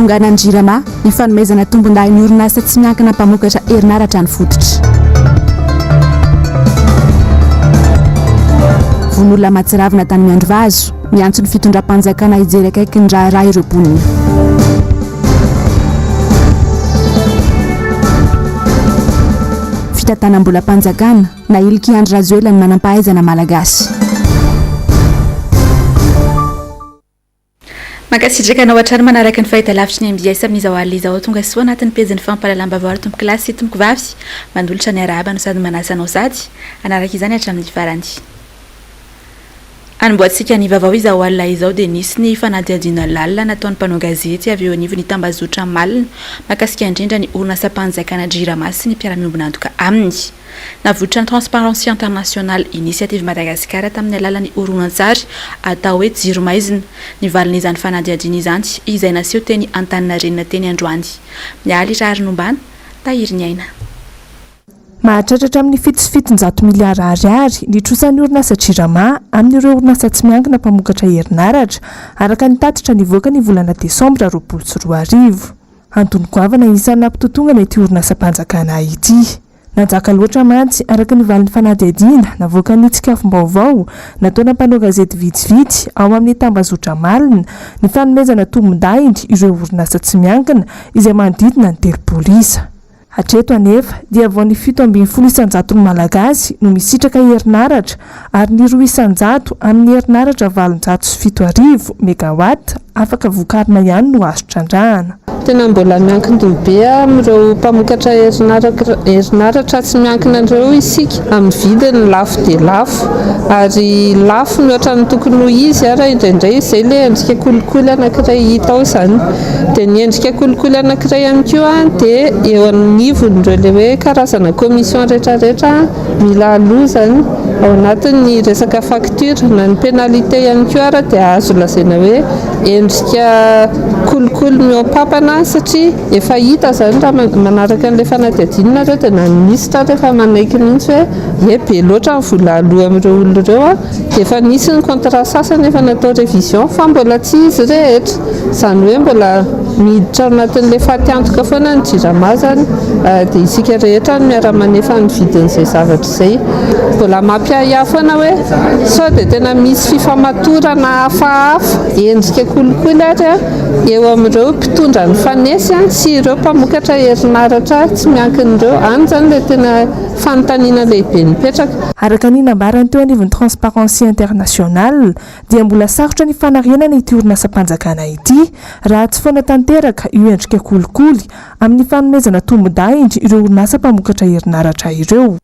Fanonganan'ny Jirama ny fanomezana tombondahiny ny orinasa tsy miankina mpamokatra herinaratra ny fototra. Vono olona mahatsiravina tany Miandrivazo, miantso ny fitondram-panjakana hijery akaiky ny raharaha ireo mponina. Fitantanam-bolam-panjakana, nahilik'i Andry Rajoelina ny manampahaizana malagasy. Mankasitraka anao hatrany manaraka ny fahitalavitry ny mbs amin'izao alina izao. Tonga soa anatin'ny pejin'ny fampahalalam-baovao ry tompokolahy sy tompokovavy. Manolotra ny arahaba no sady manasa anao sady hanaraka izany hatramin'ny farany. Hanombohantsika ny vaovao izao alina izao dia nisy ny fanadihadiana lalina nataon'ny mpanao gazety avy eo anivon'ny tambazotra Malina mahakasika indrindra ny orinasam-panjakana Jirama sy ny mpiara-miombon'antoka aminy. Navoitran'ny Transparency International Initiative Madagascar tamin'ny alalan'ny horonantsary atao hoe Jiro maizina ny valin'izany fanadihadiana izany izay naseho teny Antaninarenina teny androany. Mialy Raharinombana, Tahiriniaina. Mahatratra hatramin'ny 707 miliara ariary ny trosan'ny orinasa Jirama amin'ireo orinasa tsy miankina mpamokatra herinaratra, araka ny tatitra nivoaka ny volana desambra 2020. Antony goavana isan'ny nampitotongana ity orinasam-panjakana ity. Nanjaka loatra mantsy, araka ny valin'ny fanadihadiana navoakan'ny Tsikafom-baovao nataona mpanao gazety vitsivitsy ao amin'ny tambazotra Malina, ny fanomezana tombondahiny ireo orinasa tsy miankina izay manodidina ny 30 isa. Hatreto anefa dia vao ny 17 isan-jaton'ny Malagasy no misitraka herinaratra ary ny 2 isan-jato amin'ny herinaratra 7800 megawatt afaka vokarina ihany no azo trandrahana. Tena mbola miankin-doha be amin'ireo mpamokatra herinaratra tsy miankina ireo isika amin'ny vidiny lafo dia lafo ary lafo mihoatra ny tokony ho izy ary indraindray izay ilay endrika kolikoly anankiray hita ao izany. Dia ny endrika kolikoly anankiray ihany koa dia eo anivon'ireo ilay hoe karazana commission rehetrarehetra mila aloa izany ao anatin'ny resaka facture na ny pénalité ihany koa ary dia azo lazaina hoe endrika kolikoly mihoa-pampana satria efa hita izany raha manaraka an'ilay fanadihadiana nareo dia na ny minisitra ary efa manaiky mihitsy hoe ie be loatra ny vola aloa amin'ireo olona ireo an, dia efa nisy ny contrat sasany efa natao révision fa mbola tsy izy rehetra, izany hoe mbola miditra ao anatin'ilay fatiantoka foana ny jirama izany dia isika rehetra no miara-manefa ny vidin'izay zavatra izay. Mbola mampiahiahy foana hoe sao dia tena misy fifamatorana hafahafa, endrika kolikoly ary eo amin'ireo mpitondra nifanesy sy ireo mpamokatra herinaratra tsy miankina ireo. Any izany ilay tena fanontaniana lehibe mipetraka. Araka ny nambarany teo anivon'ny Transparency International dia mbola sarotra ny fanarenana ity orinasam-panjakana ity raha tsy foana tanteraka io endrika kolikoly amin'ny fanomezana tombondahiny ireo orinasa mpamokatra herinaratra ireo.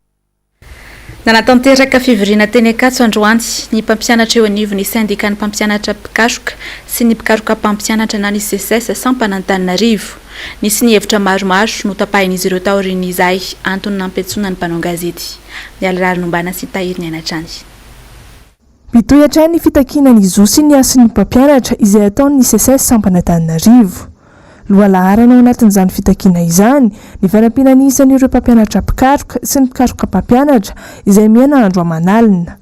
Nanatanteraka fivoriana teny Ankatso androany ny mpampianatra eo anivon'ny sendikan'ny mpampianatra mpikaroka sy ny mpikaroka mpampianatra na ny Seces sampana Antananarivo. Nisy ny hevitra maromaro notapahin'izy ireo taorian'izay antony nampiantsoana ny mpanao gazety. Mialy Raharinombana sy Tahiry Niaina hatrany. Mitohy hatrany ny fitakiana ny zo sy ny hasin'ny mpampianatra izay ataon'ny Seces sampana Antananarivo. Lohalaharana ao anatin'izany fitakiana izany ny fanampiana ny isan'ireo mpampianatra mpikaroka sy ny mpikaroka mpampianatra izay mihena andro aman'alina.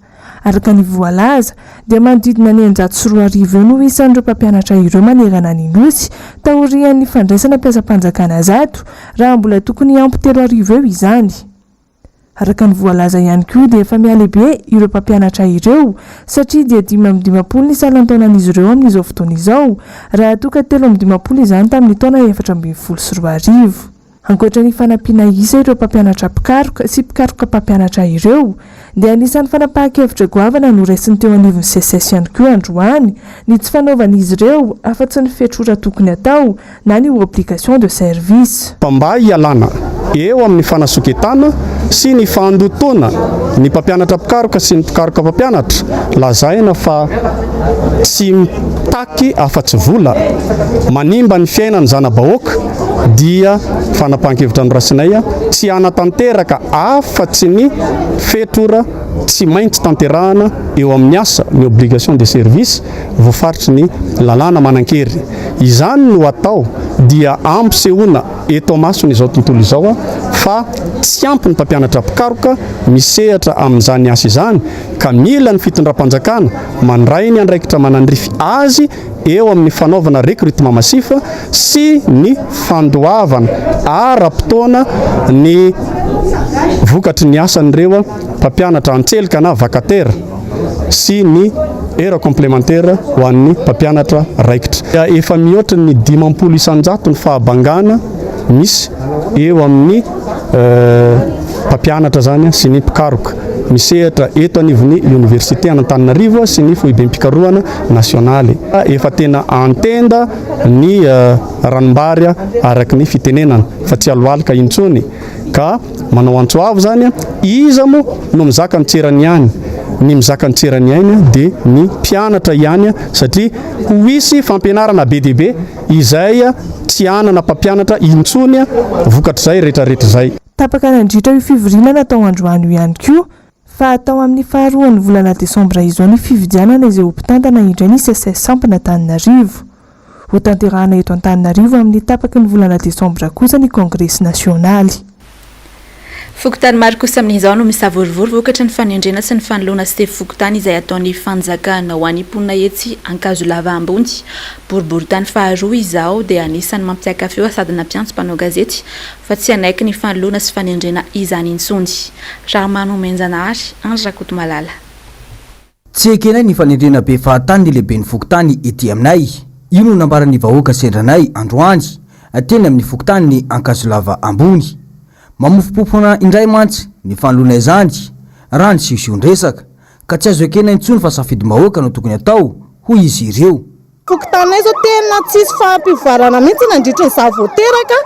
Araka ny voalaza dia manodidina ny 2600 eo no isan'ireo mpampianatra ireo manerana ny Nosy taorian'ny fandraisana mpiasam-panjakana 100 raha mbola tokony hiampy 3000 eo izany. Araka ny voalaza ihany koa dia efa mihalehibe ireo mpampianatra ireo satria dia 55 ny salan-taonan'izy ireo amin'izao fotoana izao raha toa ka 53 izany tamin'ny taona 2014. Ankoatra ny fanampiana isa ireo mpampianatra mpikaroka sy mpikaroka mpampianatra ireo dia anisan'ny fanapahan-kevitra goavana noraisin'ny teo anivon'ny Seces ihany koa androany ny tsy fanaovan'izy ireo afa-tsy ny fetr'ora tokony atao na ny obligation de service. Fa mba hialana eo amin'ny fanasoketana sy ny fandotoana ny mpampianatra mpikaroka sy ny mpikaroka mpampianatra, lazaina fa tsy mitaky afa-tsy vola, manimba ny fiainan'ny zana-bahoaka, dia fanapahan-kevitra norasinay tsy hanatanteraka afa-tsy ny fetr'ora tsy maintsy tanterahana eo amin'ny asa, ny obligation de service voafaritry ny lalàna manan-kery. Izany no atao dia ampisehoana eto amason'izao tontolo izao fa. fa tsy ampy ny mpampianatra mpikaroka misehatra amin'izany asa izany ka mila ny fitondram-panjakana mandray ny andraikitra manandrify azy eo amin'ny fanaovana recrutement massif sy ny fandoavana ara-potoana ny vokatry ny asan'ireo mpampianatra an-tselika na vacataire sy ny heure complémentaire ho an'ny mpampianatra raikitra. Efa mihoatra ny 50 isan-jato ny fahabangana misy eo amin'ny mpampianatra izany sy ny mpikaroka misehatra eto anivon'ny oniversite an'Antananarivo sy ny foibem-pikarohana nasionaly. Efa tena antenda ny ranombary araka ny fitenenana fa tsy aloalika intsony ka manao antso avo izany, iza moa no mizaka ny tserany ihany? Ny mizaka ny tserany ihany dia ny mpianatra ihany satria ho hisy fampianarana be dia be izay tsy hanana mpampianatra intsony vokatr'izay rehetrarehetra izay. Tapaka nandritra io fivoriana natao androany io ihany koa fa hatao amin'ny faharoan'ny volana desambra izao ny fifidianana izay ho mpitantana indray ny Seces sampona Antananarivo. Hotanterahana eto Antananarivo amin'ny tapaky ny volana desambra kosa ny kongresy nasionaly. Fokontany maro kosa amin'izao no misavorovoro vokatry ny fanendrena sy ny fanoloana sefo fokontany izay ataon'ny fanjakana ho an'ny mponina etsy Ankazolava ambony. Boriborintany faharoa izao dia anisan'ny mampiaka feo sady nampiantso mpanao gazety fa tsy hanaiky ny fanoloana sy fanendrena izany intsony. Rahamanomenjanahary Andry Rakotomalala. Tsy ekenay ny fanendrena be fahatany ny lehiben'ny fokontany ety aminay. Io no nambaran'ny vahoaka sendra anay androany, teny amin'ny fokontanin'i Ankazolava ambony. Mamofompofona indray mantsy ny fanoloana izany raha ny siosion-dresaka, ka tsy azo ekena intsony fa safidim-bahoaka no tokony atao, hoy izy ireo. Fokontaninay zao tena tsisy fahampivoarana mihitsy nandritry ny za vao teraka,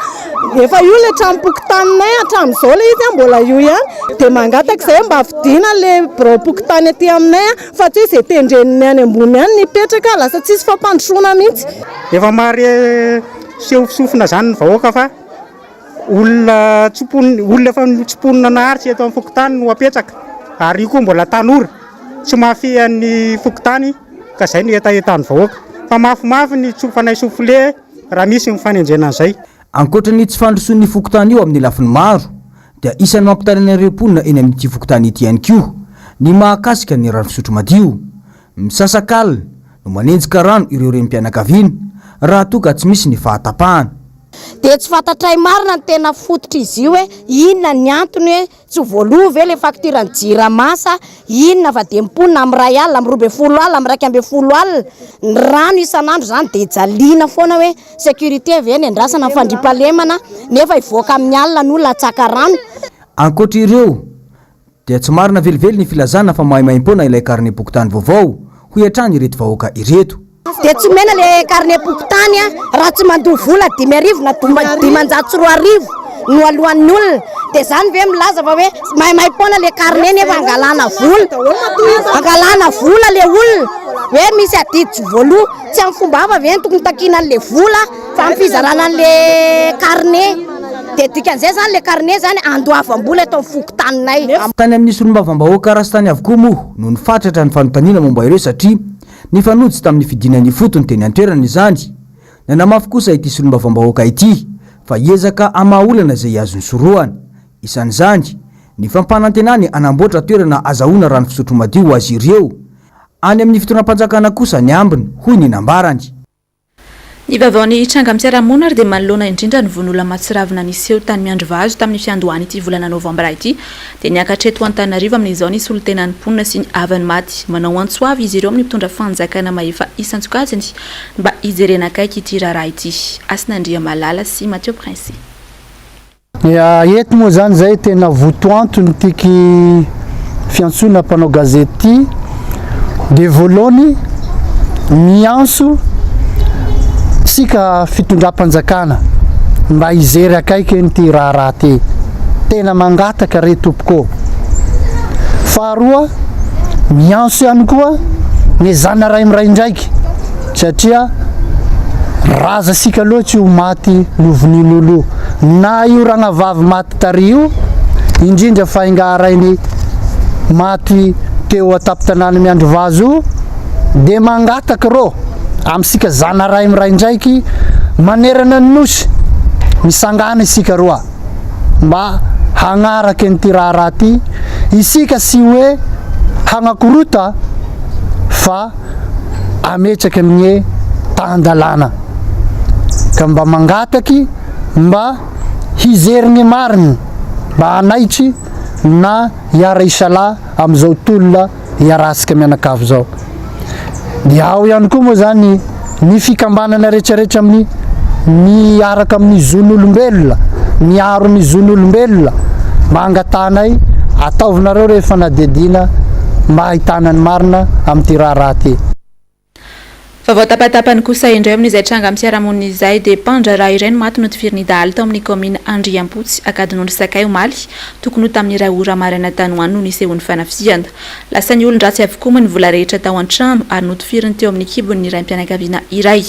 efa io le tranom-pokontaninay hatramin'izao le izy mbola io ihany, dia mangataka izahay mba vidiana le biraom-pokontany aty aminay fa tsy hoe izay tendren'ny any ambony any no hipetraka, lasa tsisy fampandrosoana mihitsy. Efa mahare sofina zany ny vahoaka fa Olona tsy mponina, olona efa tsy mponina naharitra eto amin'ny fokontany no apetraka ary io koa mbola tanora, tsy mahafehy an'ny fokontany ka izay no hetahetan'ny vahoaka. Fa mafimafy ny tsofanay soufflé raha misy ny fanenjehana an'izay. Ankoatra ny tsy fandrosoan'ny fokontany io amin'ny lafiny maro dia isan'ny mampitaraina ireo mponina eny amin'ity fokontany ity ihany koa ny mahakasika ny rano fisotro madio. Misasak'alina no manenjika rano ireo renim-pianakaviana raha toa ka tsy misy ny fahatapahana. Dia tsy fantatray marina ny tena fototr'izy io hoe inona ny antony hoe tsy ho voaloa ve ilay facture ny jirama sa inona fa dia mponina amin'ny iray alina, amin'ny 12 alina, amin'ny 11 alina ny rano isan'andro izany dia jaliana foana hoe sécurité ve ny andrasana ny fandriampahalemana nefa hivoaka amin'ny alina ny olona hatsaka rano. Ankoatra ireo Dia tsy marina velively ny filazana fa maimaimpoana ilay karnem-pokontany vaovao, hoy hatrany ireto vahoaka ireto. Dia tsy omena le karnem-pokontany raha tsy mandoa vola 5000 na 2500 no aloan'ny olona. Dia zany ve milaza fa hoe maimaimpoana le karne nefa angalana vola, angalana vola le olona, hoe misy adidy tsy voaloa. Tsy amin'ny fomba hafa ve no tokony takiana an'le vola fa amin'ny fizarana an'le carnet. Dia dikan'izay zany le carnet zany andoavam-bola eto amin'ny fokontaninay. Tany amin'ny solombavambahoaka Rastany avokoa moa no nifatratra ny fanontaniana momba ireo satria nifanojo tamin'ny fidinana ifotony teny an-toerana izany. Nanamafy kosa ity solombavambahoaka ity fa hiezaka hamaha olana izay azony sorohana. Isan'izany, ny fampanantenany hanamboatra toerana azahoana rano fisotro madio ho azy ireo. Any amin'ny fitondram-panjakana kosa ny ambiny, hoy ny nambarany. Ny vaovao nitranga amin'ny fiarahamonina ary dia manoloana indrindra ny vono olona mahatsiravina niseho tany Miandrivazo tamin'ny fiandohan'ity volana novambra ity dia niakatra eto Antananarivo amin'izao ny solontenan'ny mponina sy ny havan'ny maty. Manao antso avo izy ireo amin'ny mpitondra fanjakana mahefa isan-tsokajiny mba hijerena akaiky ity raharaha ity. Hasina Andriamalala sy Mathieu Prince. Ya, eto moa zany zay tena votoantony tiky fiantsoana mpanao gazety ty de voalohany miantso sika fitondram-panjakana mba hijery akaiky an'ity raharaha ty, tena mangataka re tompoko. Faharoa miantso ihany koa ny zana-ray miraindraiky satria raza sika loatsy io maty novonoin'olo io na io ragnavavy maty tary io indrindra fa ingahy rainy maty teo ataptanàna Miandrivazo io de mangataky rô amsika zana-ray miraindraiky manerana ny nosy misangana isika roa. mba hagnaraka an'ity raharaha ty isika sy hoe hagnakorota fa ametraky amin'ny tan-dalàna ka mba mangataky mba hijery ny marina mba hanaitry na hiara-hisalahy amin'izao tolona iarahantsika mianakavy izao. Dia ao ihany koa moa izany ny fikambanana rehetrarehetra amin'ny miaraka amin'ny zon'olombelona, miaro ny zon'olombelona, mba angatahanay ataovinareo re fanadihadiana mba hahitana ny marina amin'ity raharaha ity. Vaovao tapatapany kosa indray amin'izay tranga amin'ny fiarahamonina izay dia mpandraharaha iray no maty notifirin'ny dahalo tao amin'ny kaominina Andriampotsy, Ankadinondry Sakay omaly, tokony ho tamin'ny iray ora maraina tany ho any no nisehoan'ny fanafihana. Lasan'ny olon-dratsy avokoa moa ny vola rehetra tao an-trano ary notifiriny teo amin'ny kibony ny raim-pianakaviana iray.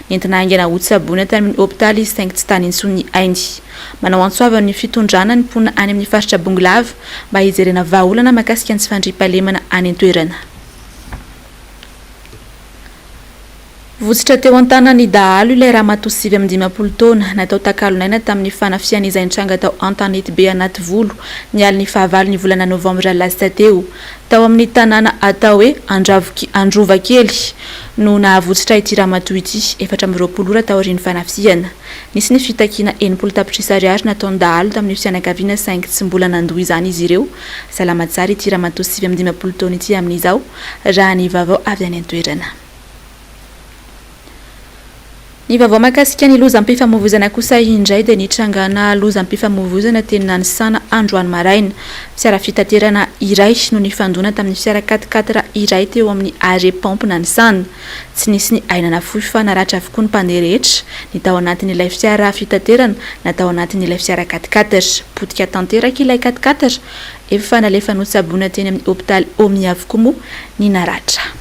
Nentina haingana hotsaboina tany amin'ny hopitaly izy saingy tsy tany intsony ny ainy. Manao antso avo amin'ny fitondrana ny mponina any amin'ny faritra Bongolava mba hijerena vahaolana mahakasika ny tsy fandriampahalemana any an-toerana. Votsotra teo an-tanan'ny dahalo ilay ramatoa 59 taona, natao takalon'aina tamin'ny fanafihana izay nitranga tao Antanetibe Anativolo, ny alin'ny fahavalo ny volana novambra lasa teo. Tao amin'ny tanàna atao hoe Andravoky Androvakely no nahavotsotra ity ramatoa ity, 24 ora taorian'ny fanafihana. Nisy ny fitakiana 60 tapitrisa ariary nataon'ny dahalo tamin'ny fianakaviana saingy tsy mbola nandoa izany izy ireo. Salama tsara ity ramatoa 59 taona ity amin'izao, raha ny vaovao avy any an-toerana. Ny vaovao mahakasika ny lozam-pifamoivoizana kosa indray dia nitrangana lozam-pifamoivoizana teny Nanisana androany maraina. Fiara fitaterana iray no nifandona tamin'ny fiara quatre-quatre iray teo amin'ny arrêt pompe Nanisana. Tsy nisy ny aina nafoy fa naratra avokoa ny mpandeha rehetra, ny tao anatin'ilay fiara fitaterana na tao anatin'ilay fiara quatre-quatre. Potika tanteraka ilay quatre-quatre. Efa nalefa notsaboina teny amin'ny hopitaly Omi avokoa moa ny naratra.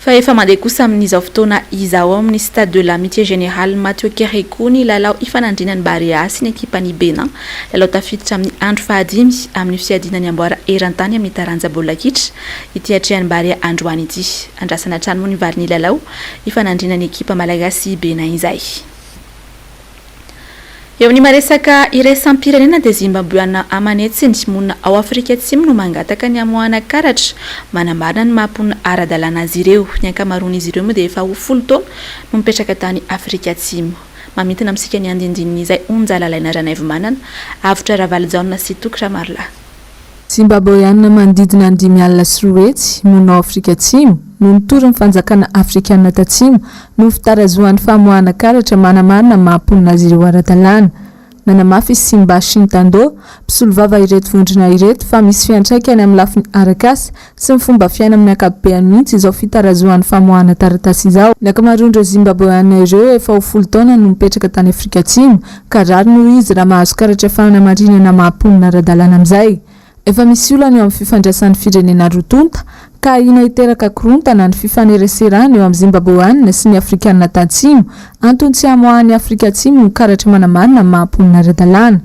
Fa efa mandeha kosa amin'izao fotoana izao ao amin'ny Stade de l'Amitié Générale Mathieu Kérékou ny lalao ifanandrinan'ny Barea sy ny ekipan'i Bénin. Lalao tafiditra amin'ny andro fahadimy amin'ny fiadiana ny amboara eran-tany amin'ny taranja baolina kitra ity atrehan'ny Barea androany ity. Andrasana hatrany moa ny valin'ny lalao ifanandrinan'ny ekipa malagasy sy Bénin izay. Eo amin'ny maresaka iraisam-pirenena dia Zimbaboeana aman'hetsiny monina ao Afrika Atsimo no mangataka ny hamoahana karatra manamarina ny maha mponina ara-dalàna azy ireo. Ny ankamaroan'izy ireo moa dia efa ho folo taona no mipetraka tany Afrika Atsimo. Mamintina amintsika ny andindinin'izay Onja Lalaina Ranaivomanana, Avotra Ravalojaona sy Toky Ramarolahy. Zimbaboeana manodidina ny 250 monina ao Afrika Atsimo no nitory ny fanjakana Afrikana Tatsimo noho ny fitarazohan'ny famoahana karatra manamarina ny maha mponina azy ireo ara-dalàna. Nanamafy i Simba Shintando, mpisolovava ireto vondrona ireto fa misy fiantraikany amin'ny lafiny arak'asa sy ny fomba fiaina amin'ny ankapobehany mihitsy izao fitarazohan'ny famoahana taratasy izao. Ny ankamaroan'ireo Zimbaboeana ireo efa ho folo taona no nipetraka tany Afrika Atsimo, ka rariny hoy izy raha mahazo karatra fanamarinana maha mponina ara-dalàna amin'izay. Efa misy olana eo amin'ny fifandraisan'ny firenena roa tonta, ka ahiana hiteraka korontana ny fifanereserana eo amin'ny Zimbaboeana sy ny Afrikana Tatsimo, antony tsy hamoahan'i Afrika Atsimo ny karatra manamarina ny maha mponina ara-dalàna.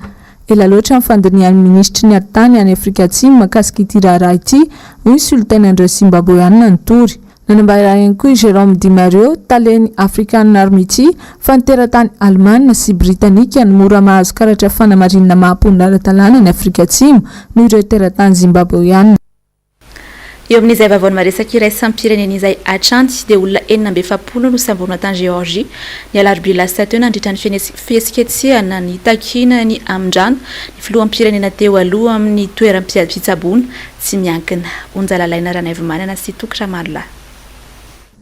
Ela loatra ny fandinihan'ny minisitry ny atitany any Afrika Atsimo mahakasika ity raharaha ity, hoy ny solontenan'ireo Zimbaboeana nitory. Nanambara ihany koa i Jérôme Di Mario, talen'ny African Armity, fa ny teratany Alemana sy Britanika no mora mahazo karatra fanamarinana maha mponina ara-dalàna any Afrika Atsimo noho ireo teratany Zimbaboeana. Eo amin'izay vaovao maresaka iraisam-pirenena izay hatrany dia olona 46 no nosamborina tany Géorgie ny alarobia lasa teo nandritra ny fihetsiketsehana nitakiana ny hamindrana ny filoham-pirenena teo aloha amin'ny toeram-pitsaboana tsy miankina. Onja Lalaina Ranaivomanana sy Toky Ramarolahy.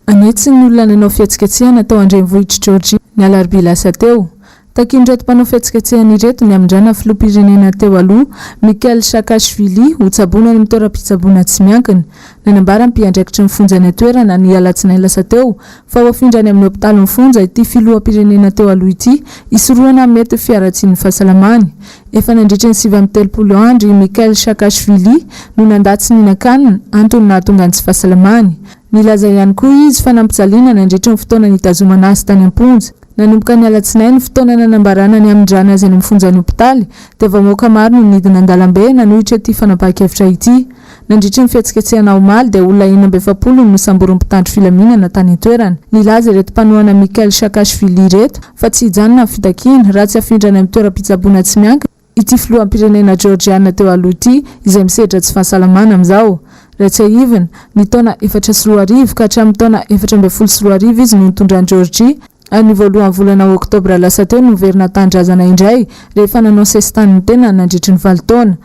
An'hetsiny ny olona nanao fihetsiketsehana tao an-drenivohitr'i Georgie ny alarobia lasa teo. Takian'ireto mpanao fihetsiketsehana ireto ny hamindrana ny filoham-pirenena teo aloha, Mikheil Saakashvili, ho tsaboina any amin'ny toeram-pitsaboana tsy miankina. Nanambara ny mpiandraikitry ny fonja any an-toerana ny alatsinainy lasa teo fa ho afindra any amin'ny hopitalin'ny fonja ity filoham-pirenena teo aloha ity hisorohana ny mety ho fiharatsian'ny fahasalamany. Efa nandritra ny 39 andro i Mikheil Saakashvili no nandà tsy nihinan-kanina, antony nahatonga ny tsy fahasalamany. Nilaza ihany koa izy fa nampijaliana nandritra ny fotoana nitazomana azy tany am-ponja. Nanomboka ny alatsinainy, fotoana nanambarana ny hamindrana azy any amin'ny fonjan'ny hopitaly, dia vahoaka maro no nidina an-dalambe nanohitra ity fanapahan-kevitra ity. Nandritry ny fihetsiketsehana omaly dia olona 46 no nosamborin'ny mpitandro filaminana tany an-toerana. Nilaza ireto mpanohana Mikheil Saakashvili ireto fa tsy hijanona ny fitakiana raha tsy afindra any amin'ny toeram-pitsaboana tsy miankina ity filoham-pirenena Georgiana teo aloha ity izay misedra tsy fahasalamana amin'izao. Raha tsiahivina, ny taona 2004 ka hatramin'ny taona 2014 izy no nitondra an'i Georgia, ary ny voalohan'ny volana oktobra lasa teo no niverina an-tanindrazana indray rehefa nanao sesitany ny tenany nandritry ny valo taona.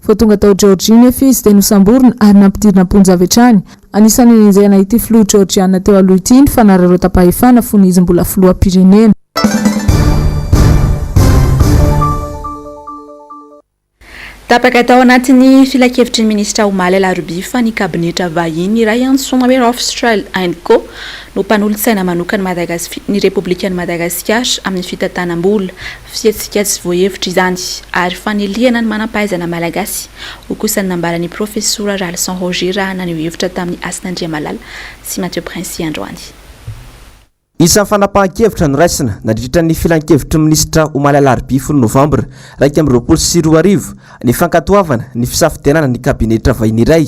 Vao tonga tao Georgia nefa izy dia nosamborina ary nampidirina am-ponja avy hatrany. Anisan'ny nenjehina ity filoha Georgiana teo aloha ity ny fanararaotam-pahefana fony izy mbola filoham-pirenena. Tapaka tao anatin'ny filankevitry ny minisitra omaly alarobia fa ny kabinetra vahiny iray antsoina hoe Rothschild and Co no mpanolotsaina manokan'i ny Repoblikan'i Madagasikara amin'ny fitantanam-bola. Fihetsika tsy voahevitra izany ary fanilihana ny manam-pahaizana malagasy, hoy kosa ny nambaran'ny Profesora Ralison Roger raha naneho hevitra tamin'i Hasina Andriamalala sy Mathieu Princi androany. Isan'ny fanapahan-kevitra noraisina nandritra ny filankevitry ny minisitra omaly alarobia folo novambra 2021 ny fankatoavana ny fisafidianana ny kabinetra vahiny iray,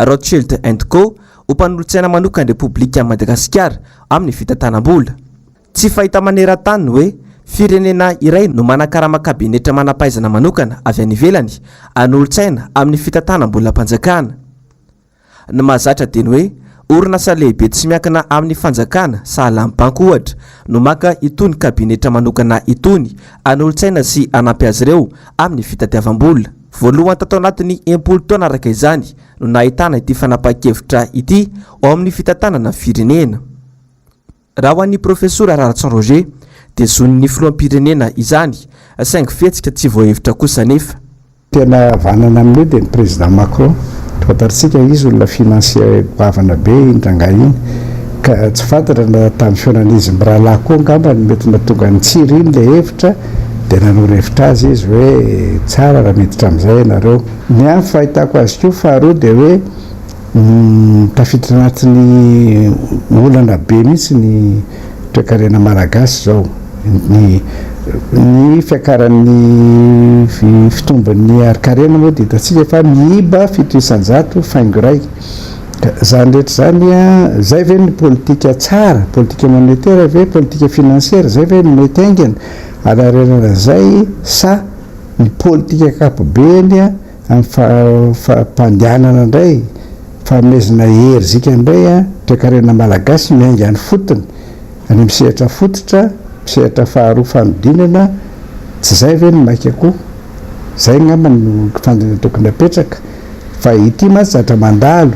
Rothschild and Co, ho mpanolotsaina manokan'ny Repoblikan'i Madagasikara amin'ny fitantanam-bola. Tsy fahita maneran-tany ny hoe firenena iray no manakarama kabinetra manam-pahaizana manokana avy any ivelany hanolotsaina amin'ny fitantanam-bolam-panjakana. Ny mahazatra dia ny hoe orinasa lehibe tsy miankina amin'ny fanjakana sahala amin'ny banky ohatra no maka itony kabinetra manokana itony hanolotsaina sy hanampy azy ireo amin'ny fitadiavam-bola. Voalohany tato anatin'ny 60 taona araka izany no nahitana ity fanapahan-kevitra ity ao amin'ny fitantanana firenena. Raha ho an'ny Profesora Raratson Roger dia zon'ny filoham-pirenena izany saingy fihetsika tsy voahevitra kosa anefa. Tena havanana amin'io dia ny Président Macron. Fantatritsika izy olona financier goavana be iny rangahy iny. Ka tsy fantatra na tamin'ny fihaonan'izy mirahalahy koa angamba no mety nahatonga nitsiry iny ilay hevitra dia nanoro hevitra azy izy hoe tsara raha miditra amin'izay ianareo. Ny ahy ny fahitako azy koa faharoa dia hoe Tafiditra anatin'ny olana be mihitsy ny toekarena malagasy izao. Ny ny fiakaran'ny fitombon'ny harinkarena moa dia hitantsika fa miiba 7% faingo iray. Ka izany rehetra izany, izay ve ny politika tsara, politika monétaire ve, politika financière, izay ve no mety haingana hanarenana an'izay sa ny politika ankapobeny Amin'ny fampandehanana indray, fanomezana herijika indray toekarena malagasy miainga any fotony, any amin'ny sehatra fototra, sehatra faharoa fanodinana, tsy izay ve no maika koa? Izay angamba no fanontaniana tokony hapetraka, fa ity mantsy zatra mandalo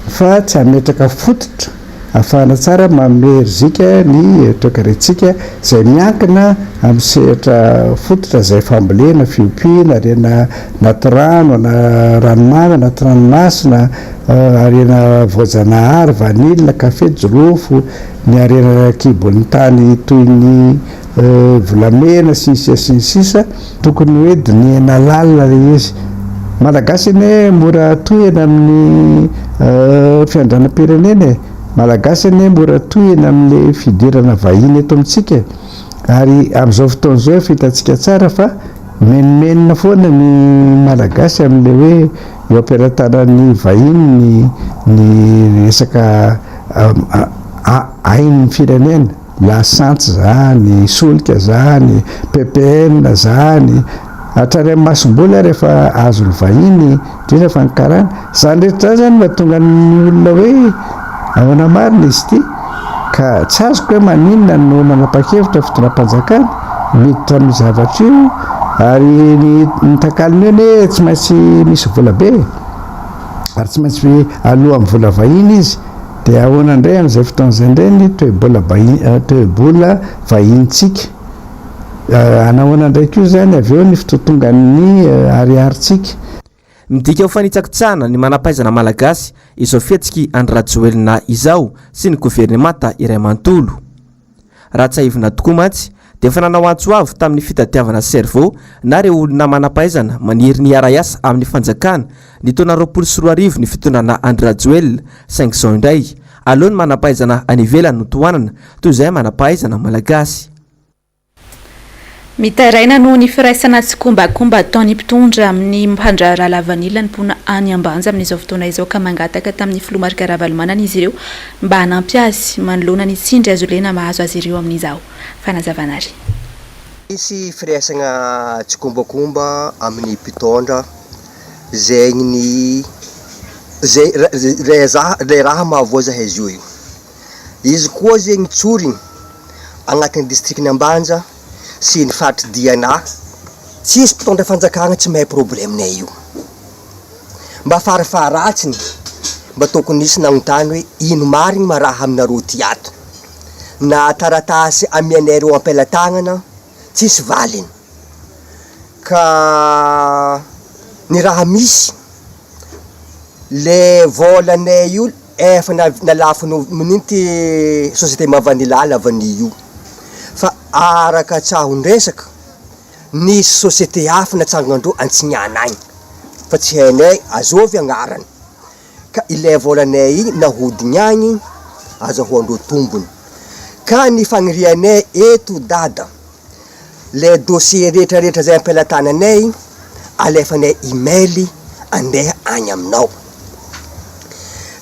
fa tsy hametraka fototra. Ahafahana tsara manome herijika ny toekarentsika izay miankina amin'ny sehatra fototra izay fambolena, fiompiana, harena anaty rano, na ranomamy, anaty ranomasina, harena voajanahary, vanille, kafe, jirofo, ny harena an-kibon'ny tany toy ny volamena sy ny sisa sy ny sisa. Tokony hoe dinihina lalina ilay izy. Malagasy anie mora tohina amin'ny fiandranam-pirenena e. Malagasy anie mora tohina amin'ilay fidirana vahiny eto amintsika e. Ary amin'izao fotoana izao efa hitantsika tsara fa menomenona foana ny Malagasy amin'ilay hoe eo am-pelatanan'ny vahiny ny ny resaka ain'ny firenena. Lasantsy zany, solika zany, ppn zany, hatrany amin'ny masomboly ary efa azon'ny vahiny, indrindra fa ny karana. Izany rehetra izany zany mahatonga ny olona hoe ahoana marina izy ity? Ka tsy azoko hoe maninona no nanapa-kevitra fitondram-panjakana miditra amin'io zavatra io ary ny ny takalony io anie tsy maintsy misy vola be e! ary tsy maintsy aloa amin'ny vola vahiny izy. Dia ahoana indray amin'izay fotoana izay indray ny toe-bola toe-bola vahinintsika? Hanahoana indray koa izany avy eo ny fitotongan'ny ariarintsika? Midika ho fanitsakitsahana ny manam-pahaizana malagasy izao fihetsik'i Andry Rajoelina izao sy ny governemanta iray manontolo. Raha tsiahivina tokoa mantsy dia efa nanao antso avo tamin'ny fitadiavana cerveau na ireo olona manam-pahaizana maniry ny hiara-hiasa amin'ny fanjakana ny taona 2020 ny fitondrana Andry Rajoelina saingy izao indray aleo ny manam-pahaizana any ivelany no tohanana toy izay manam-pahaizana malagasy. Mitaraina noho ny firaisana tsikombakomba ataon'ny mpitondra amin'ny mpandraharaha lavanila ny mponina any Ambanja amin'izao fotoana izao ka mangataka tamin'ny filoha Marc Ravalomanana izy ireo mba hanampy azy manoloana ny tsindry hazolena mahazo azy ireo amin'izao. Fanazavana ary. Misy firaisagna tsikombakomba amin'ny mpitondra zegny ny zay le raha mahavoa zahay zio io. Izy koa zegny tsorigny agnatin'ny distrikan'i Ambanja sy ny faritry Diana, tsisy mpitondra fanjakagna tsy mahay probleminay io. Mba farafaharatsiny mba tokony nisy nagnontany hoe ino marigny ma raha aminareo ty ato? Na taratasy amianay reo ampelatagnana tsisy valiny. Ka ny raha misy le vôlanay io efa nalafony min'ino ty société Mavanila la vanille io fa araka tsahon-dresaka nisy société hafa natsangan-dreo antsignana agny fa tsy hainay azovy agnarany ka ilay vôlanay igny nahodigny agny azahoandreo tombony ka ny fagnirianay eto dada Le dossier rehetra rehetra zay ampelatananay alefanay email andeha agny aminao.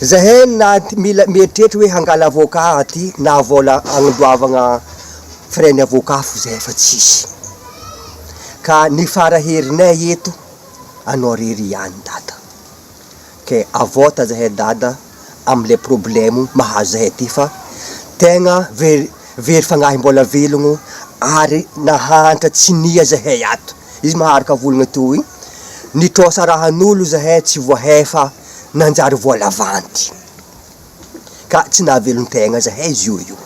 Zahay na mila mieritreritra hoe hangala avocat aty na vola agndoavagna frais ny avocat fo zahay fa tsisy. Ka ny fara herinay eto anao rery ihany dada. Ke avôta zahay dada amle problemo mahazo zahay ty fa tegna very very fagnahy mbola velogno ary nahantra tsy nia zahay ato, izy maharaka volagna teo igny nitrosa rahan'olo zahay tsy voahefa nanjary voalavanty ka tsy nahavelon-tegna zahay zio io,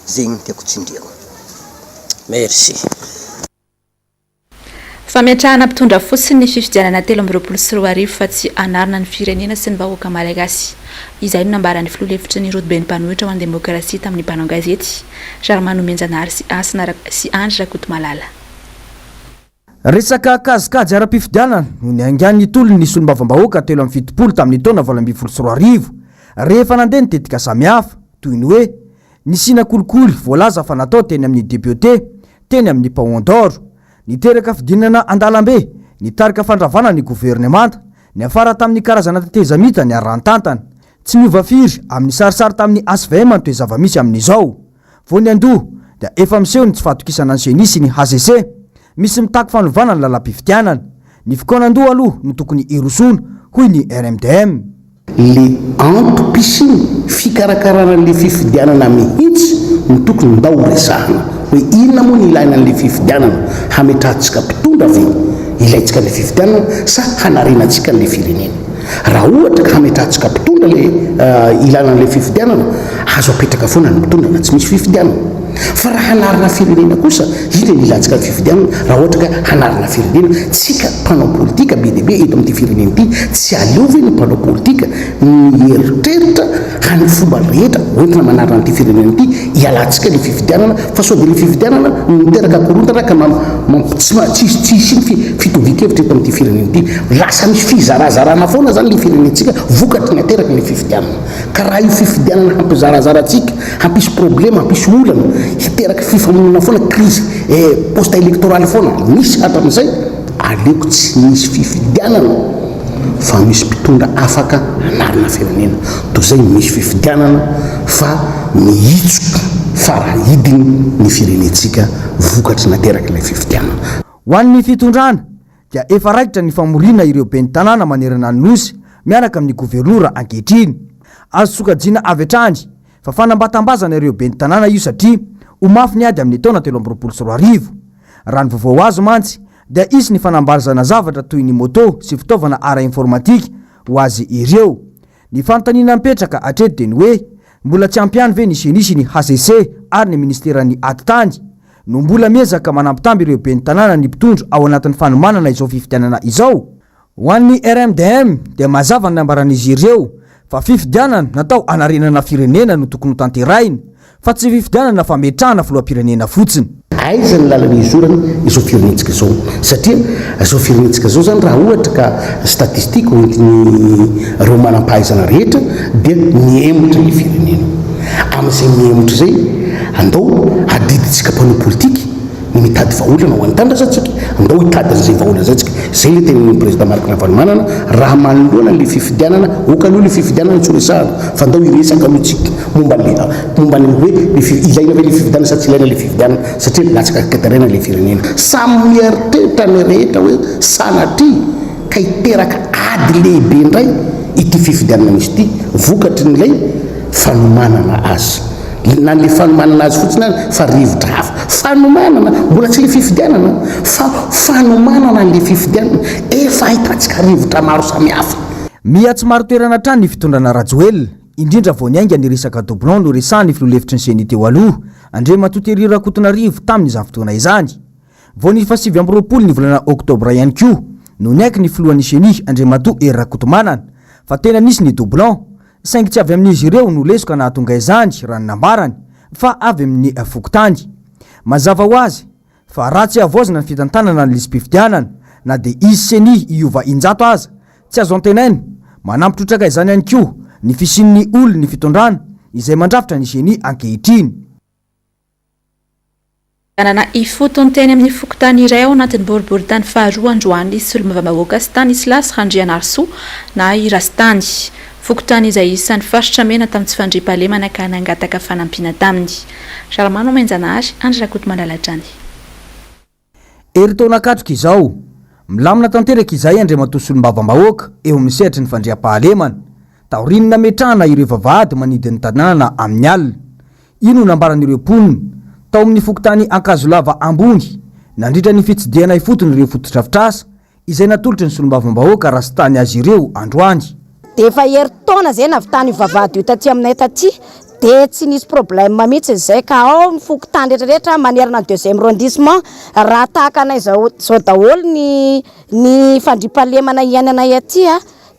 zegny no tiako tsindriagna. Merci. Fametrahana mpitondra fotsiny ny fifidianana 2023 fa tsy hanarina ny firenena sy ny vahoaka malagasy. Izay no nambaran'ny filoha lefitry ny rodoben'ny mpanohitra ho an'ny demokrasia tamin'ny mpanao gazety, Germain Nomenjanahary sy Hasina sy Andry Rakotomalala. Resaka kajikajy ara-pifidianana no niaingan'ny tolon'ny solombavambahoaka 73 tamin'ny taona 2018 rehefa nandeha ny tetika samihafa toy ny hoe nisiana kolikoly voalaza fa natao teny amin'ny depiote teny amin'ny Paon d'Or. Niteraka fidinana an-dalambe, nitarika fandravana ny governemanta, niafara tamin'ny karazana tetezamita niaraha-nitantana. Tsy miova firy amin'ny sarisary tamin'ny hvm ny toe-javamisy amin'izao. Vao niandoha dia efa miseho ny tsy fahatokisana ny Ceni sy ny hcc. Misy mitaky fanovana ny lalam-pifidianana. Ny fikaonandoha aloha no tokony hirosoana, hoy ny RMDM. Le antom-pisiana fikarakarana an'le fifidianana mihitsy no tokony ndao ho resahana hoe inona moa ny ilaina an'le fifidianana, hametrahantsika mpitondra ve ilaintsika an'le fifidianana sa hanarenantsika an'le firenena? Raha ohatra ka hametrahantsika mpitondra le ilana an'le fifidianana, azo apetraka foana ny mpitondra na tsy misy fifidianana. Fa raha hanarina firenena kosa, inona ny ilantsika ny fifidianana raha ohatra ka hanarina firenena? Tsika mpanao politika be dia be eto amin'ity firenena ity, tsy aleo ve ny mpanao politika mieritreritra hany fomba rehetra hoentina manarina an'ity firenena ity, ialantsika ilay fifidianana fa sao dia ilay fifidianana no miteraka korontana ka tsy tsy hisy ny fitovian-kevitra eto amin'ity firenena ity. Lasa misy fizarazarana foana izany ilay firenentsika vokatry ny ateraky ilay fifidianana. Ka raha io fifidianana hampizarazara antsika, hampisy problema, hampisy olana, hiteraka fifamonoana foana, crise post électorale foana nisy hatramin'izay, aleoko tsy misy fifidianana fa misy mpitondra afaka hanarina firenena, toy izay misy fifidianana fa mihitsoka farahidiny ny firenentsika vokatry naterak'ilay fifidianana. Ho an'ny fitondrana dia efa raikitra ny famoriana ireo ben'ny tanàna manerana ny Nosy miaraka amin'ny governora ankehitriny. Azo sokajiana avy hatrany fa fanambatambazana ireo ben'ny tanàna io satria ho mafy ny ady amin'ny taona 2023. Raha ny vaovao azo mantsy dia hisy ny fanambarzana zavatra toy ny moto sy fitaovana ara-informatika ho azy ireo. Ny fanontaniana mipetraka hatreto dia ny hoe mbola tsy ampy ihany ve ny Ceni sy ny hcc ary ny ministeran'ny atitany no mbola miezaka manambitamby ireo ben'ny tanàna ny mpitondra ao anatin'ny fanomanana izao fifidianana izao? Ho an'ny RMDM dia mazava ny nambaran'izy ireo fa fifidianana natao hanarenana firenena no tokony hotanterahina fa tsy fifidianana fametrahana filoham-pirenena fotsiny. Aiza ny lalana izorana izao firenentsika izao? Satria izao firenentsika izao izany raha ohatra ka statistique hoentin'ireo manam-pahaizana rehetra dia mihemotra ilay firenena. Amin'izay mihemotra izay, andao adidintsika mpanao politika ny mitady vahaolana ho an'ny tanindrazantsika. Andao hitady an'izay vahaolana izay tsika. Izay ilay tenenin'ny Président Marc Ravalomanana, raha manoloana an'ilay fifidianana, ok aloha ilay fifidianana tsy ho resahana, fa andao hiresaka aloha tsika momba an'ilay, momba ny hoe ilaina ve ilay fifidianana sa tsy ilaina ilay fifidianana, satria latsaka an-katerena ilay firenena. Samy mieritreritra ny rehetra hoe sanatria ka hiteraka ady lehibe indray ity fifidianana misy ity, vokatrin'ilay fanomanana azy. Na le fanomanana azy fotsiny ary fa rivotra hafa. Fanomanana, mbola tsy le fifidianana fa fanomanana an'le fifidianana. Efa ahitantsika rivotra maro samihafa. Miha tsy marin-toerana hatrany ny fitondrana Rajoelina, indrindra vao niainga ny resaka doublon noresahan'ny filoha lefitry ny Ceni teo aloha, Andriamatoa Thierry Rakotonarivo tamin'izany fotoana izany. Vao ny faha 29 ny volana oktobra ihany koa no niaiky ny filohan'ny Ceni, Andriamatoa Hery Rakotomanana, fa tena nisy ny doublon, saingy tsy avy amin'izy ireo no lesoka nahatonga izany raha ny nambarany fa avy amin'ny fokontany. Mazava ho azy fa raha tsy havaozina ny fitantanana ny lisi-pifidianana na dia izy Ceni hiova injato aza, tsy azo antenaina. Manampy trotraka izany ihany koa ny fisian'ny olon'ny fitondrana izay mandrafitra ny Ceni ankehitriny. Nanana ifotony teny amin'ny fokontany iray ao anatin'ny boriborintany faharoa androany ny solombavambahoaka Stanislas Randrianarisoa na i Rastany. Fokontany izay isan'ny faritra mena tamin'ny tsy fandriampahalemana ka nangataka fanampiana taminy. Ralamano Omenjanahary, Andry Rakotomalala hatrany. Herintaona katroka izao, milamina tanteraka izahay Andriamatoa Solombavambahoaka eo amin'ny sehatry ny fandriampahalemana, taorian'ny nametrahana ireo vavahady manidy ny tanàna amin'ny alina. Io no nambaran'ireo mponina tao amin'ny fokontany Ankazolava Ambony nandritra ny fitsidihana ifotony ireo fotodrafitrasa izay natolotry ny solombavambahoaka Rastany azy ireo androany. Dia efa herintaona izay nahavitana io vavahady io taty aminay taty dia tsy nisy problème mihitsy izay ka ao ny fokontany rehetra rehetra manerana ny deuxième arrondissement raha tahaka anay izao izao daholo ny ny fandriampahalemana iainanay aty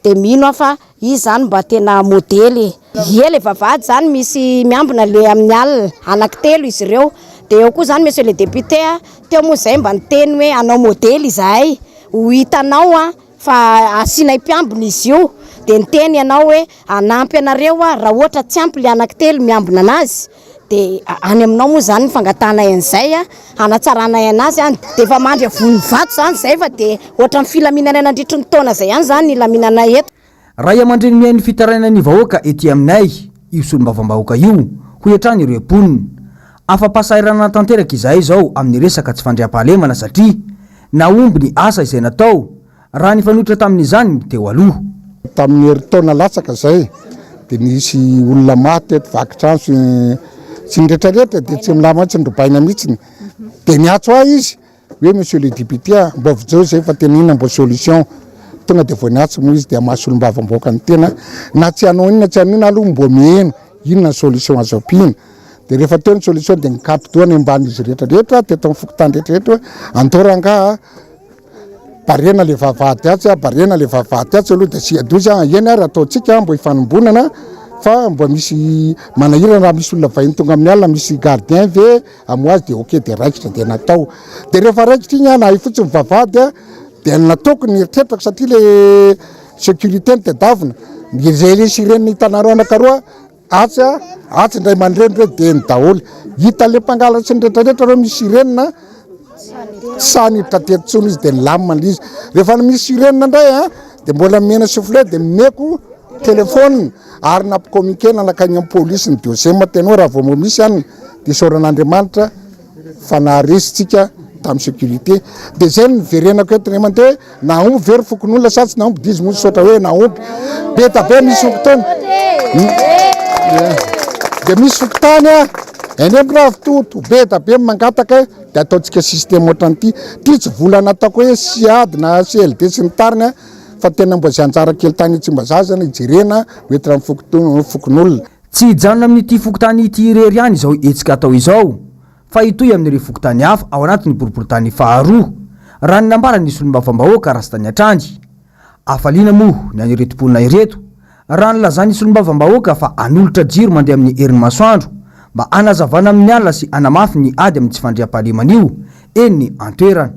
dia mino aho fa Izy zany mba tena modely e. Ie le vavahady zany misy miambina le amin'ny alina, anaky telo izy ireo, de eo koa zany monsieur le député a, teo moa zay mba niteny hoe hanao modely izahay, ho hitanao a fa asianay mpiambina izy io, de niteny ianao hoe hanampy anareo aho raha ohatra tsy ampy le anaky telo miambina anazy, Dia any aminao moa izany ny fangatahanay an'izay a, hanatsaranay an'azy any. Dia efa mandry avon'ny vato izany izay fa dia ohatran'ny filaminanay nandritry ny taona izay ihany izany ny hilaminanay eto. Ray aman-dreny mihaino fitarainan'ny vahoaka ety aminay io solombavambahoaka io, hoy hatrany ireo mponina. Afa-pahasahiranana tanteraka izahay izao amin'ny resaka tsy fandriampahalemana satria nahomby ny asa izay natao Raha nifanohitra tamin'izany ny teo aloha. Tamin'ny herintaona latsaka izay dia nisy olona maty teto vaky trano sy sy ny retraretra dia tsy milamina tsy norobaina mihitsiny dia niantso ahy izy hoe monsieur le député a mba vonjeo izay fa tena inona mba solution tonga dia vao niantso moa izy dia maha solombavambahoaka ny tena na tsy hanao inona tsy hanao inona aloha mba miheno inona ny solution azo ampiana dia rehefa teo ny solution dia nikato-doha ny ambanin'izy retraretra teto amin'ny fokontany retraretra hoe andao rangaha Barena le vavahady atsy a, barena le vavahady atsy aloha de asia dozy a, eny ary ataontsika mbo ifanombonana fa mbo misy manahirana raha misy olona vahiny tonga amin'ny alina misy gardien ve hamoha azy de ok de raikitra de natao, de rehefa raikitra iny a na hay fotsiny vavahady a de ny nataoko ny eritreritrako satria le sécurité no tadiavina, zay le sirène hitanareo anakaroa Atsy a, atsy indray mandreny reo dia eny daholo. Hita le mpangalatra sy ny rehetra rehetra reo misy sirène tsy sahy niditra teto intsony izy dia nilamina le izy. Rehefa misy sirène indray a, dia mbola mena soufflet dia nomeko téléphone ary nampicommuniquer-na nankany amin'ny polisy ny dossier tena hoe raha vao mba misy any dia isaorana Andriamanitra fa naharesy tsika tamin'ny sécurité. Dia zay no niverenako eto ray aman-dreny hoe Nahomby ve ry fokonolona sa tsy nahomby? Dia izy moa nisaotra hoe nahomby. Be da be misy fokontany. Dia misy fokontany a, eny Ambiravitoto, be da be mangataka dia ataontsika système ohatran'ity. Ity tsy vola nataoko hoe SIAD na CLD sy ny tariny a, fa tena mba izay anjara kely tany Tsimbazaza no hijerena hoentina amin'ny fokonolona. Tsy hijanona amin'ity fokontany ity irery ihany izao hetsika atao izao fa hitohy amin'ireo fokontany hafa ao anatin'ny boriborintany faharoa, raha ny nambaran'ny solombavambahoaka Rastany hatrany. Hafaliana moa ny an'ireto mponina ireto raha nilazan'ny solombavambahoaka fa hanolotra jiro mandeha amin'ny herin'ny masoandro mba hanazavana amin'ny alina sy hanamafy ny ady amin'ny tsy fandriampahalemana io eny an-toerana.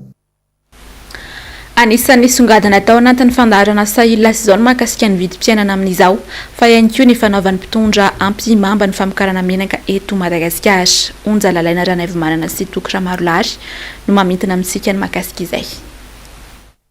Anisan'ny nisongadina tao anatin'ny fandaharana Sahilas izao ny mahakasika ny vidim-piainana amin'izao, fa ihany koa ny fanaovan'ny mpitondra ampihimamba ny famokarana menaka eto Madagasikara. Onja Lalaina Ranaivomanana sy Toky Ramarolary no mamintina amintsika ny mahakasika izay.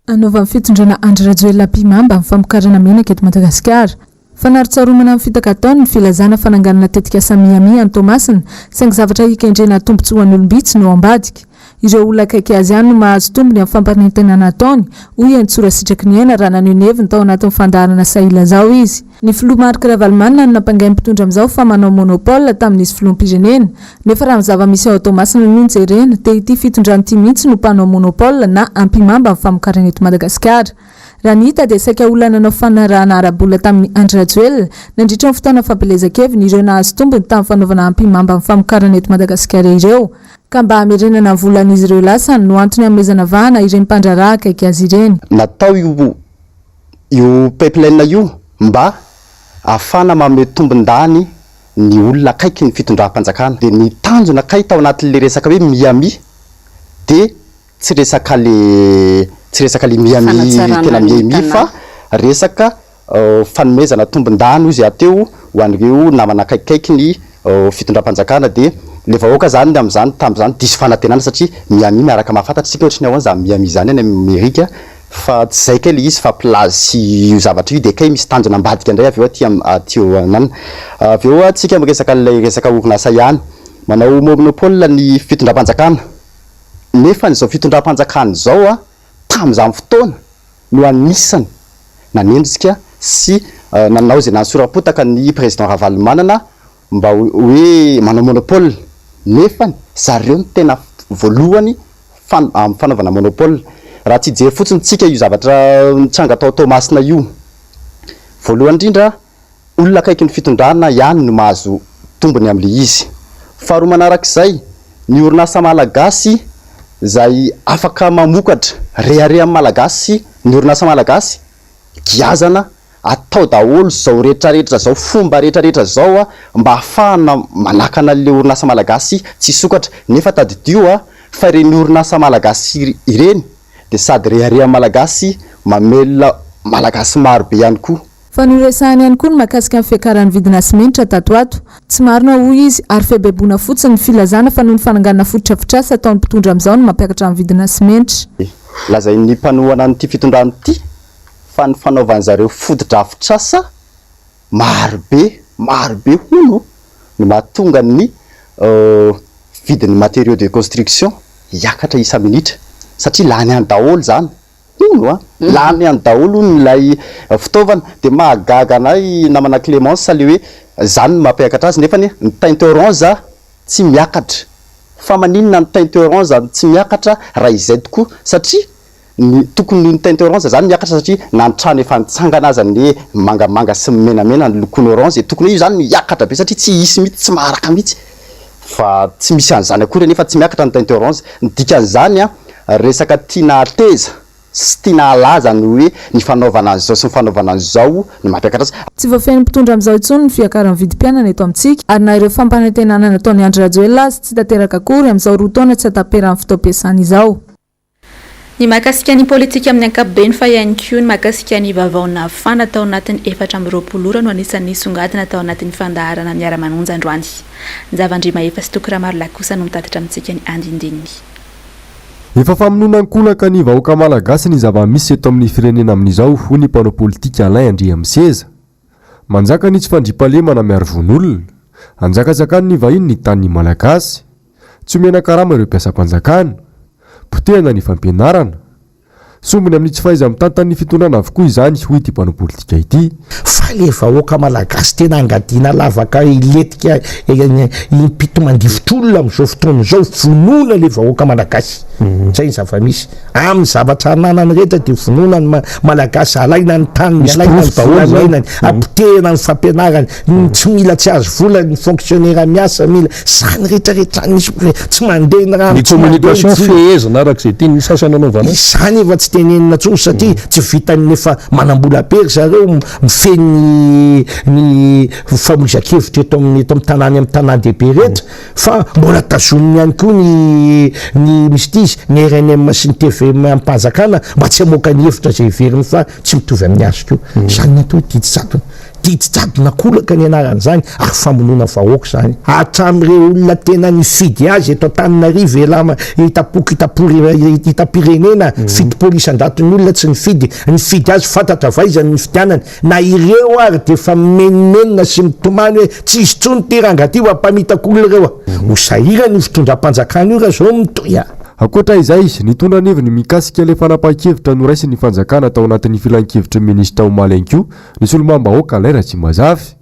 Anaovan'ny fitondrana Andry Rajoelina ampihimamba ny famokarana menaka eto Madagasikara. Fanarotsaromana amin'ny fitaka ataony ny filazana fananganana tetikasa Miami any Toamasina, saingy zavatra hikendrena tombontsoa ho an'olom-bitsy no ao ambadika. Ireo olona akaiky azy ihany no mahazo tombony amin'ny fampanantenana ataony, hoy i Henintsoa Rasitraky-Ny-Aina raha naneho ny heviny tao anatin'ny fandaharana Sahy Ilazao izy. Ny filoha Marc Ravalomanana no nampangain'ny mpitondra amin'izao fa manao monopole tamin'izy filoham-pirenena. Nefa raha ny zava-misy ao Toamasina no jerena dia ity fitondrana ity mihitsy no mpanao monopole na ampihimamba ny famokarana eto Madagasikara. Raha ny hita dia saika olona nanao fanarahana ara-bola tamin'i Andry Rajoelina nandritra ny fotoana fampielezan-keviny ireo nahazo tombony tamin'ny fanaovana ampihimamba ny famokarana eto Madagasikara ireo, ka mba hamerenana ny volan'izy ireo lasany no antony hanomezana vahana ireny mpandraharaha akaiky azy ireny. Natao io io pipeline io mba ahafahana manome tombon-dany ny olona akaiky ny fitondram-panjakana. Dia ny tanjona kay tao anatin'ilay resaka hoe Miami dia Tsy resaka le tsy resaka le Miami tena Miami fa resaka fanomezana tombon-dany hozy ateo ho an'ireo namana akaikikaiky ny fitondram-panjakana dia le vahoaka zany amin'izany tamin'izany diso fanantenana satria Miami miaraka mahafantatra isika ohatry ny ahoana zany Miami zany any Amerika fa tsy zay kay le izy fa plage sy io zavatra io dia kay misy tanjona ambadika indray avy eo aty aty anana avy eo tsika miresaka an'ilay resaka orinasa ihany manao monopole ny fitondram-panjakana Nefa izao fitondram-panjakana izao tamin'izany fotoana no anisany nanenjika sy nanao izay nanosoram-potaka ny Président Ravalomanana mba hoe manao monopole, nefany zareo no tena voalohany amin'ny fanaovana monopole. Raha tsy hijery fotsiny tsika io zavatra nitranga tao Toamasina io, voalohany indrindra Olona akaiky ny fitondrana ihany no mahazo tombony amin'ilay izy. Faharoa manarak'izay, ny orinasa malagasy izay afaka mamokatra, reharehan'ny malagasy ny orinasa malagasy, giazana, atao daholo izao rehetrarehetra izao, fomba rehetrarehetra izao mba hahafahana manakana an'ilay orinasa malagasy tsy hisokatra. Nefa tadidio fa ireny orinasa malagasy ireny dia sady reharehan'ny malagasy, mamelona malagasy maro be ihany koa. Fa noresahany ihany koa ny mahakasika ny fiakaran'ny vidina simenitra tato ho ato. Tsy marina hoy izy ary fiaibaibona fotsiny ny filazana fa noho ny fananganana fotodrafitrasa ataon'ny mpitondra amin'izao no mampiakatra ny vidina simenitra. Lazain'ny mpanohana an'ity fitondrana ity fa ny fanaovan'zareo fotodrafitrasa marobe marobe hono no mahatonga ny vidin'ny matériaux de construction hiakatra isa-minitra satria lany any daholo izany Hono a! Lany any daholo hono ilay fitaovana, dia mahagaga anay namana Clémence le hoe zany no mampiakatra azy nefa anie ny teinte orange tsy miakatra, fa maninona ny teinte orange no tsy miakatra raha izay tokoa satria ny tokony ho ny teinte orange zany miakatra satria na ny trano efa nitsangana aza anie mangamanga sy menamena ny lokony orange e, tokony hoe io zany no hiakatra be satria tsy hisy mihitsy tsy maharaka mihitsy fa tsy misy an'izany akory anefa tsy miakatra ny teinte orange, ny dikan'izany an Resaka tiana hateza sy tiana halaza ny hoe ny fanaovana an'izao sy ny fanaovana an'izao no mampiakatra azy. Tsy voafehin'ny mpitondra amin'izao intsony ny fiakaran'ny vidim-piainana eto amintsika ary na ireo fampanantenana nataon'i Andry Rajoelina aza tsy tanteraka akory amin'izao roa taona tsy hataperan'ny fotoam-piasany izao. Ny mahakasika ny politika amin'ny ankapobeny fa ihany koa ny mahakasika ny vaovao nafana tao anatin'ny 24 ora no anisan'ny nisongadina tao anatin'ny fandaharana Miara-manonja androany. Njavandrimahefa sy Toky Ramarolahy kosa no mitatitra amintsika ny andinindininy. Efa famonoana ankolaka ny vahoaka malagasy ny zava-misy eto amin'ny firenena amin'izao, hoy ny mpanao politika Alain Andriamiseza. Manjaka ny tsy fandriampahalemana miaro vono olona. Anjakazakan'ny vahiny ny tanin'ny Malagasy. Tsy omena karama ireo mpiasam-panjakana. Potehina ny fampianarana. Sombiny amin'ny tsy fahaiza-mitantan'ny fitondrana avokoa izany, hoy ity mpanao politika ity. Fa le vahoaka malagasy tena angadiana lavaka hilentika impito mandifotr'olona amin'izao fotoana izao, vonoina le vahoaka malagasy, zay ny zava-misy, amin'ny zavatra ananany rehetra dia vonoina ny malagasy, alaina ny taniny, alaina ny volamenany, apotehina ny fampianarany, ny tsy mila tsy azo vola ny fonctionnaire miasa mila, zany rehetra rehetra zany misy tsy mandeha ny rano, Ny tsy mandeha ny communication jiro. fehezina araka izay tian'ny sasany anaovana azy. Izany efa tsy. tenenina intsony satria tsy vitan'ny efa manam-bola be ry zareo mifehy ny ny famoizan-kevitra eto amin'ny eto amin'ny tanàna amin'ny tanàn-dehibe rehetra fa mbola tazominy ihany koa ny ny misy ity izy ny rnm sy ny tvm am-panjakana mba tsy hamoaka ny hevitra izay heveriny fa tsy mitovy amin'ny azy koa. Izany ny atao hoe didy jadona. Didy jadona ankolaka ny anaran'izany ary famonoana vahoaka izany. Hatramin'ireo olona tena nifidy azy eto Antananarivo elam hitam-poko hitam-pory hitam-pirenena 70 isan-jaton'ny olona tsy nifidy nifidy azy fantatra avy aiza ny nifidianany na ireo ary dia efa mimenomenona sy mitomany hoe tsy izy intsony ity rangahy ity fa mpamitaka olona ireo a! Ho sahirana io fitondram-panjakana io raha izao mitohy a! Ankoatra izay, nitondra ny heviny mikasika ilay fanapahan-kevitra noraisin'ny fanjakana tao anatin'ny filankevitry ny minisitra omaly ihany koa ny solombavambahoaka Alain Ratsimbazafy.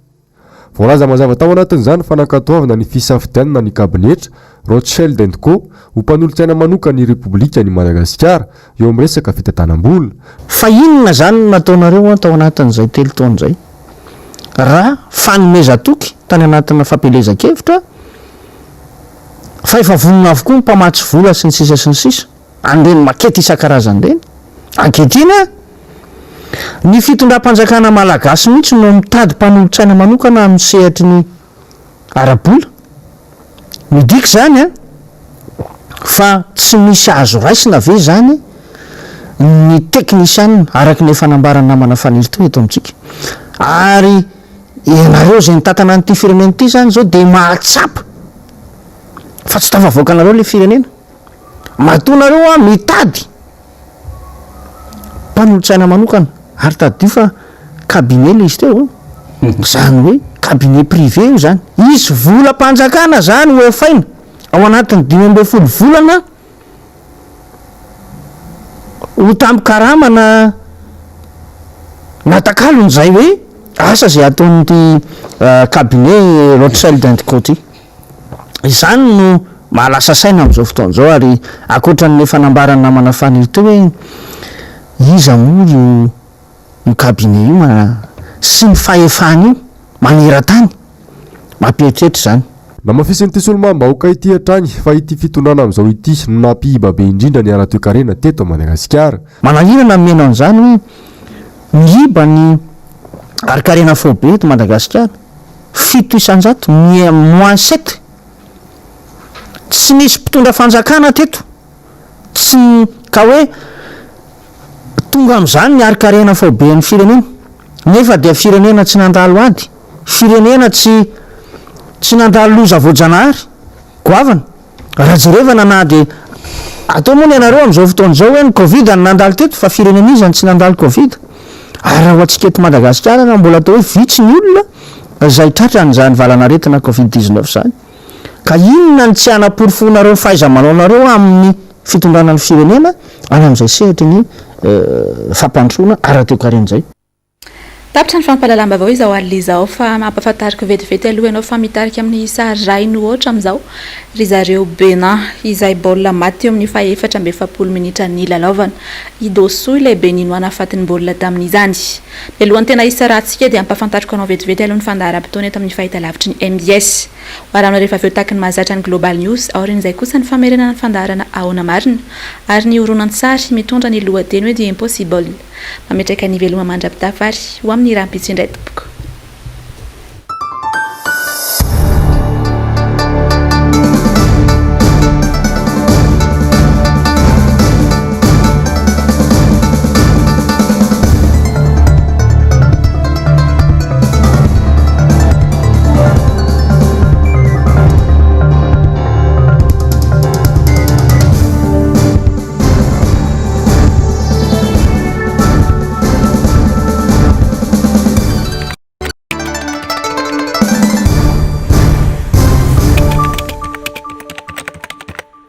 Voalaza mazava tao anatin'izany fa nankatoavina ny fisafidianana ny kabinetra Rothschild and Co ho mpanolotsaina manokan'ny Repoblikan'i Madagasikara eo amin'ny resaka fitantanam-bola. Fa inona izany no nataonareo tao anatin'izay telo taona izay? Raha fanomezan-toky tany anatina fampielezan-kevitra fa efa vonona avokoa ny mpamatsy vola sy ny sisa sy ny sisa. An'ireny makety isan-karazany ireny. Ankehitriny, ny fitondram-panjakana malagasy mihitsy no mitady mpanolotsaina manokana amin'ny sehatry ny ara-bola. Midika izany fa tsy misy azo raisina ve izany ny teknisianina araka ny efa nambaran'ny namana Faniry teo eto amintsika? Ary ianareo izay nitantana an'ity firenena ity izany izao dia mahatsapa fa tsy tafavoakanareo ilay firenena. Matoa nareo a mitady mpanolotsaina manokana ary tadidio fa cabinet le izy teo an, zany hoe cabinet privé io zany, hisy volam-panjakana zany ho efaina ao anatin'ny 15 volana ho tambin-karama na na takalony izay hoe asa izay ataon'ity cabinet Rothschild and Co ty. Izany no mahalasa saina amin'izao fotoana izao ary ankoatra ny efa nambaran'ny namana Faniry teo hoe iza moa io io cabinet io ma sy ny fahefany io maneran-tany? Mampieritreritra izany. Namafisin'ity solombavambahoaka ity hatrany fa ity fitondrana amin'izao ity no nampihiba be indrindra ny ara-toekarena teto Madagasikara. Manahirana ny mihaino an'izany hoe miiba ny harinkarena faobe eto Madagasikara. 7%, moins sept, tsy nisy mpitondra fanjakana teto, tsy ka hoe tonga amin'izany ny harinkarena faoben'ny firenena, nefa dia firenena tsy nandalo ady, firenena tsy tsy nandalo loza voajanahary goavana. Raha jerevana na dia atao moa ny anareo amin'izao fotoana izao hoe ny covid no nandalo teto fa firenena iza no tsy nandalo covid? Ary raha ho antsika eto Madagasikara raha mbola atao hoe vitsy ny olona izay tratran'izany valan'aretina covid 19 izany. Ka inona no tsy hanaporofoanareo ny fahaiza-manaonareo amin'ny fitondrana ny firenena any amin'izay sehatry ny fampandrosoana ara-toekarena izay? Tapitra ny fampahalalam-baovao izao alina izao fa mampahafantariko vetivety aloha ianao fa mitarika amin'ny isa iray no aotra amin'izao ry zareo Bénin izay baolina maty teo amin'ny faha-44 minitra nilalaovana. I Dossou ilay Béninois nahafaty ny baolina tamin'izany. Mialohan'ny tena hisarahantsika dia ampahafantariko anao vetivety aloha ny fandaharam-potoana eto amin'ny fahitalavitry ny mbs. Ho arahanao rehefa avy eo tahaky ny mahazatra ny Global News, aorian'izay kosa ny famerenana ny fandaharana Ahoana Marina ary ny horonantsary mitondra ny lohateny hoe The Impossible. Mametraka ny veloma mandra-pitafa ary ho amin'ny rahampitso indray tompoko.